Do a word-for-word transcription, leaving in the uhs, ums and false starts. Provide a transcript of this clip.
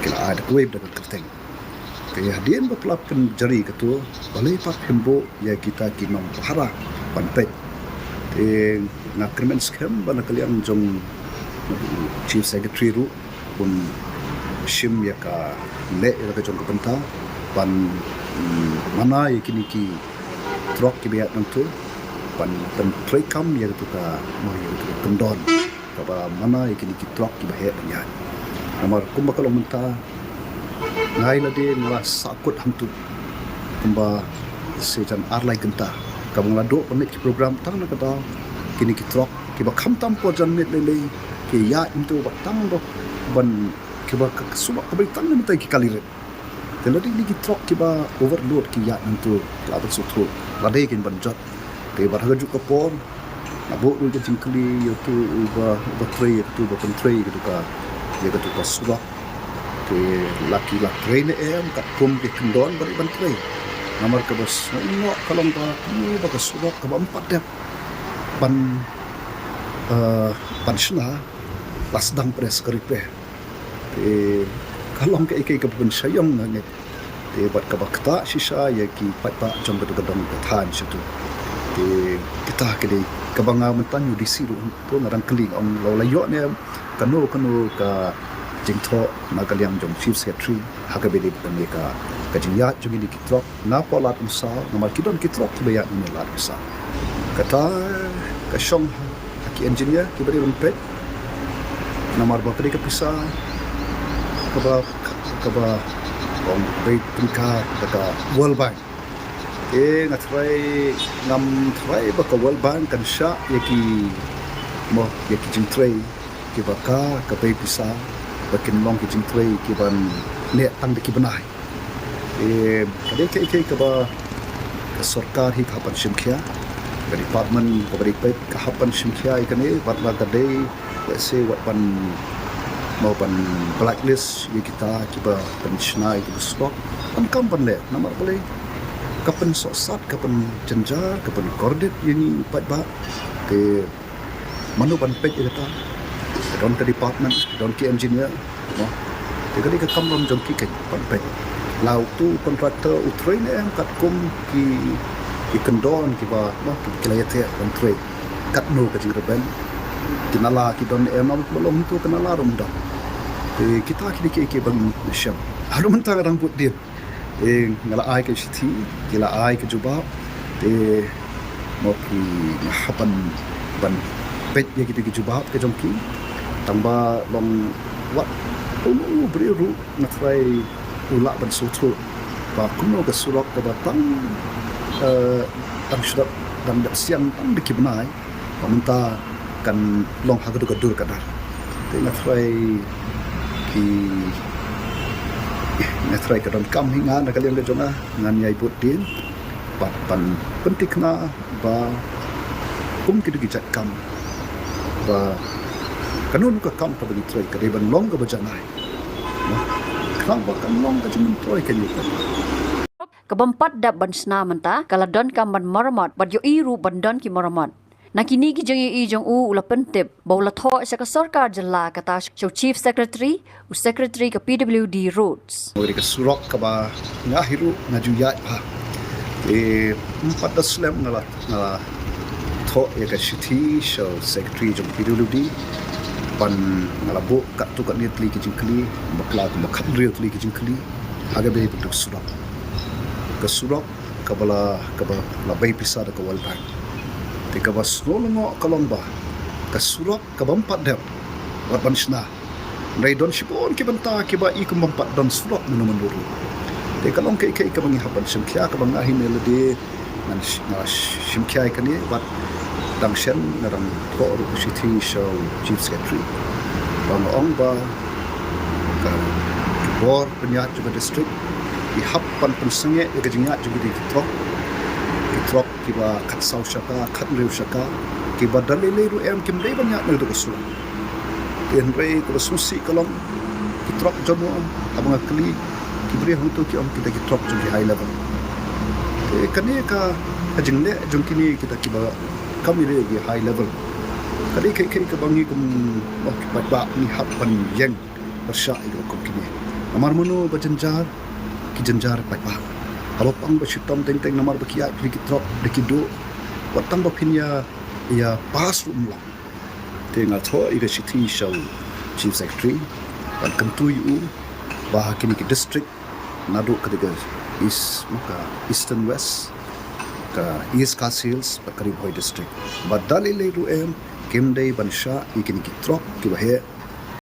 ki la ai da kawei da ka kyrteng. Te hadien ba pla pynjari kato, balei pat phim buh ïa kita ki nongpahara ban peit. Te nga kyrmen skhem ba na ka liang jong Chief Secretary ruh un shim ïa ka leh ïa ka jong ka bynta ban, mm, mana ïa kine ki trok kiba ïaid nangto ban, ban treikam ïa kato ka, mo, ïa kato ka kyndon kaba mana ïa kine ki trok kiba heh ban ïaid. Namar kumba ka long mynta, nga ïa lade nga la sahkut hangto kumba shi jan ar lai kynta kaba nga la duh ban leit ki program tang na ka daw kine ki trok kiba khamtam por janmiet lei lei ki ïaid nangto ba tang ba ban kiba ka, ka surok kaba tang na mynta ki kali rit. Te lada kine ki trok kiba overload ki ïaid nangto la ban sngewthuh lada kin ban jot. Te bad ha kajuh ka por nga buh ruh ka jingkylli ïa uto uba, uba trei, ïa uto uba pyntrei ïa kato ka, ïa kato ka surok. Te la ki la trei ne em katkum ki kyndon ba dei ban trei. Namar kaba sngewnoh ka long ba kumno ba ka surok kaba ym pat dep ban, eh, ban shna la sdang pres ka repair. Te ka long kaei kaei kaba pynshai ïong nga ngeit. Te bad kaba ktah shisha ïa ki paidbah jong kato ka dong ka thaiñ shato. Te kita ki dei kaba nga mynta nga u DC ruh to nga dang kylli nga ong la u la ïoh ne em kano kano ka jingthoh na ka liang jong Chief Secretary ha kaba ïadei bad kane ka, ka jingïaid jong kine ki trok na poh Lad Umsaw, namar ki don ki trok kiba ïaid na Lad Umsaw. Kata ka shong ha, ha ki engineer kiba dei ban peit. Namar ba ka dei ka pisa kaba, kaba ong bei tyngka da ka World Bank. Te nga tharai, ngam tharai ba ka World Bank kan shah ïa ki, mo, ïa ki jingtrei kiba ka, ka bei pisa ba kin long ki jingtrei kiban neh tang da ki bnai. Em, ka dei kaei kaei kaba ka sorkar hi ka hap ban shim khia, ka department kaba dei peit ka hap ban shim khia ïa kane, bad la ka dei, let's say, wat ban, mo, ban blacklist ïa kita kiba pynshna ïa kiba surok, ban kam ban leh, namar balei ka pynsohsat, ka pynjynjar, ka pynkordit ïa ngi paidbah. Te mano ban peit ïa kata? Ka don ka department, ka don ki engineer, mo. Te ka dei ka kamram jong ki keiñ ban peit. La uto u contractor u trei ne em katkum ki, ki kyndon kiba, mo, ki, ki la ïateh ban trei. Katno ka jingrben, ki nala ki don ne em, namar ba long uto ka nala ruh ym don. Te kita ki dei kiei kiei ba ngin shem. Haduh mynta nga dang bud dien. Te nga la ai ka shithi, ki la ai ka jubab. Te, mo, ki, nga hap ban, ban peit ïa kita ki jubab ka jong ki. Tang ba long wat uno u briew ruh nga tharai u lah ban sngewthuh ba kumno ka surok kaba tang, eh, tang shu dang dep siang tang da ki bnai. Ba mynta kan long ha kato ka dur ka dar. Te nga tharai ki, nga tharai ka donkam hi nga na ka liang ka jong nga, ngan ïai bud dien bad ban pynthikna ba kum kito ki jait kam ba kano kano ka kam kaba ngi trei ka dei ban long kaba janai. Khnang ba kan long ka jingmyntoi ka ngi. Kaba ym pat dep ban shna mynta ka la donkam ban maramot bad ïohi ruh ban don ki maramot. Na kine ki jingïohi jong u, u la pyntip ba u la thoh sha ka sorkar jylla, kata sha u Chief Secretary, u Secretary ka P W D Roads. Ka surok kaba nga hi ruh nga ju ïaid bha. Te ym pat da slem nga la, nga la thoh ïa ka shithi sha u Secretary jong P W D ban, nga la buh katto katne tylli ki jingkylli, bakla kumba khathynriew tylli ki jingkylli ha kaba ïadei bad ka surok. Ka surok kaba la, kaba la bei pisa da ka World Bank. Te kaba sngewlyngngoh ka long ba ka surok kaba ym pat dep wat ban shna. Hynrei don shibun ki bynta kiba i kumba ym pat don surok mynno mynno ruh. Te ka long kaei kaei kaba ngi hap ban shim khia, kaba nga hi ne lade ngan sh-, nga shim khia ïa kane, bad dang shen nga dang thoh ruh ka shithi sha u Chief Secretary ba nga ong ba ka, ka bor pynïaid jong ka district i hap ban pynsangeh ïa ka jingïaid jong kine ki trok, ki trok kiba khatsaw shaka, khathynriew shaka, kiba da lei lei ruh em kim dei ban ïaid na kato ka surok. Te hynrei kaba sngewsih ka long ki trok jong u, haba nga kylli ki briew hangto ki ong kita ki trok jong ki high level. Te kane ka, ka jingleh jong kine kita kiba kam ïaleh ki high level ka dei kaei kaei kaba ngi kum, oh, ki paidbah ngi hap ban ïeng pyrshah ïa ki kum kine. Namar mano ba jynjar, ki jynjar paidbah. Haba pang ba shitom teng teng namar ba ki ïaid phi ki trok da ki duh. Wat tang ba phin ïa, ïa pass ruh ym long. Te nga thoh ïa ka shithi sha u Chief Secretary ban kyntu ïa u ba ha kine ki district naduh ka dei ka East, ka Eastern West, ka East Khasi Hills bad ka Ri Bhoi District. Ba da lei lei ruh em kim dei ban shah ïa kine ki trok kiba heh